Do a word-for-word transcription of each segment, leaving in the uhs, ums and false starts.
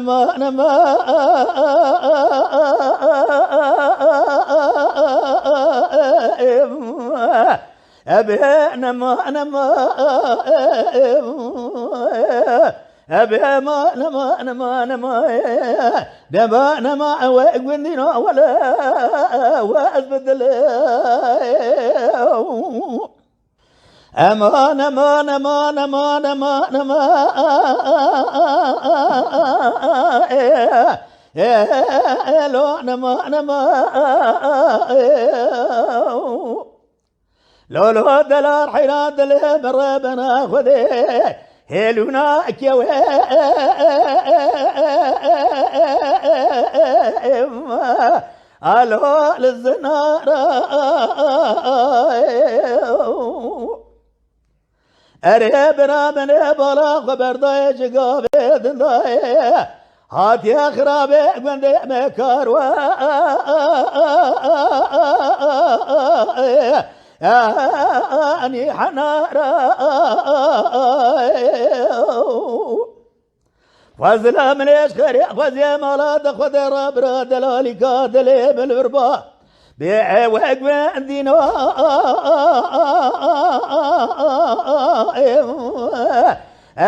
nema, nema, ebe, nema, nema, ebe, ma, nema, nema, nema, nema, nema, we gundîna wele, we ez bi dilê. Eman, eman, eman, eman, eman, eman, elo, eman, eman, lo, lo, delal heyran dilê min re bena Xwedê. Hêlûna kewê alo li zinara. Erê bira min ê bala xwe berdayê ji gavê dindayê. Hatiye xirabê gundê me karwe. Anî henara. Xwezila min ê ji xêrê xweziyê mala de xwe de re bira delalîka dilê min li vir ba. Bê ew wek wendîna.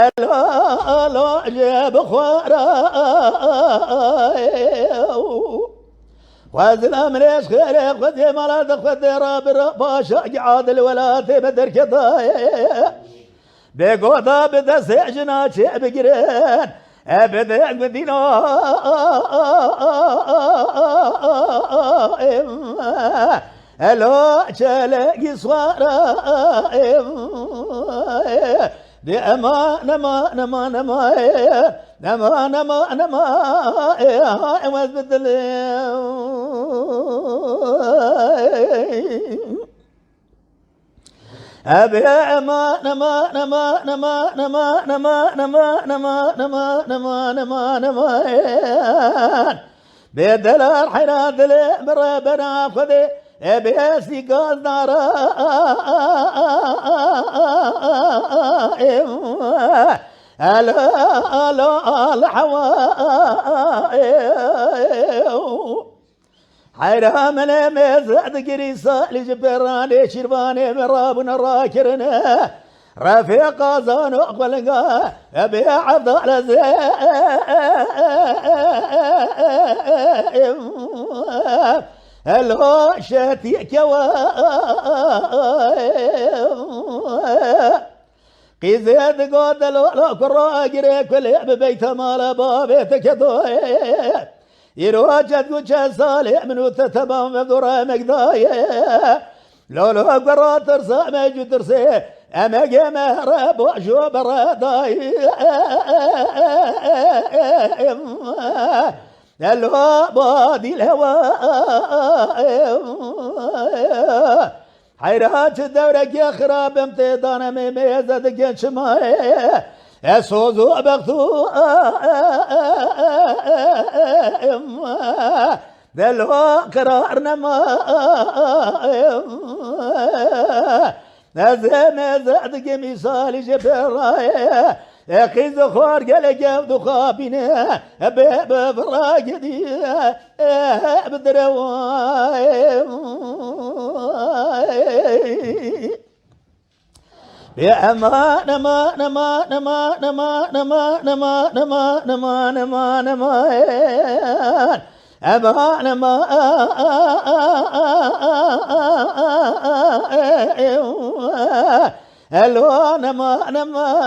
Elo, elo, jê bixwara. Xwezila min ê ji xêrê xweziyê mala de xwe de re bira paşa adil welatê me derketaye. Bê goda bi destê jina çê bigirin. E bide gundîna. Elo çelekî swara. Di eman, eman, eman, eman, eman, eman, eman, eman, ez bi dilê. Ebe eman, eman, eman. Bê delal heyran dilê min re bena Xwedê, ebe sîgaz nara. Elo, elo, al hewa. Heyra min ê mêze digirî salî ji pêranê şîrvanê min rabûne rakirine. Refê qazan û xwelinga ebê evdalezê. Elo şetî kewe. Qîzê digot, "Delo, lo, kuro, girê kulê bibeyte mala babê te kedoyê. Îro çend ku çend salê min û te temam ve dora emek dayê. Lo, lo, kuro, tirsa me cû tirsê, emegê me re bo jo bere dayê." Delo, badîl hewa. Heyra çi dewrekê xirab em tê dane me mêze dikin çima. Ez soz û bextû delo qirar nema. Ez ê mêze dikim îsalî ji pêrayê. E qîz xwar gelek ev dixapîne. E bê bi vira gidî. E bi direwa. Bê eman, eman, eman, eman. Eman, eman. Elo, eman, eman.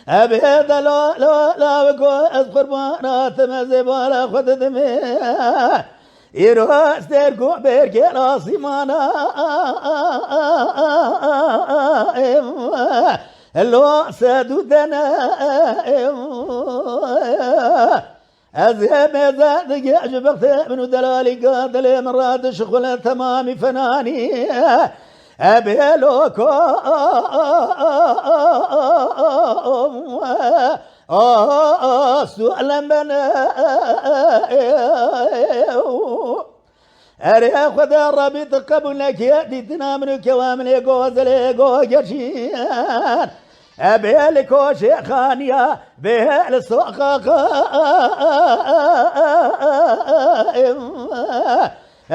Ebê delo, lo, lo, ko ez qurbana te me zêbala xwe didimê. Îro stêrk û bêrkên asîmana. Lo sed û dene. Ez ê mêze digê ji bextê min û delalîka dilê min re dişixule temamî fenanî. Ebê lo ko Aa, suelem bene. Erê Xwedê Rebî, tu qebûl nekî dîtina min û kewa min ê gozelê gogeşîn. E bê li koşê xaniya, bê li soqaqa.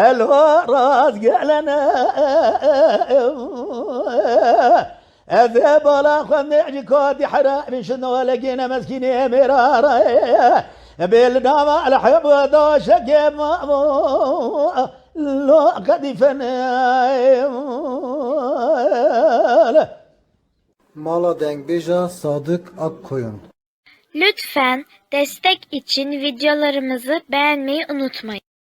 Elo razgelene. Ez ê bala xwe nê ji katî heramî şino legîne meskînê mêra re. Bê li nava el hebo da şekê mamo lo qedîfene. Mala dengbêja Sadık Akkoyun. Lütfen destek için videolarımızı beğenmeyi unutmayın.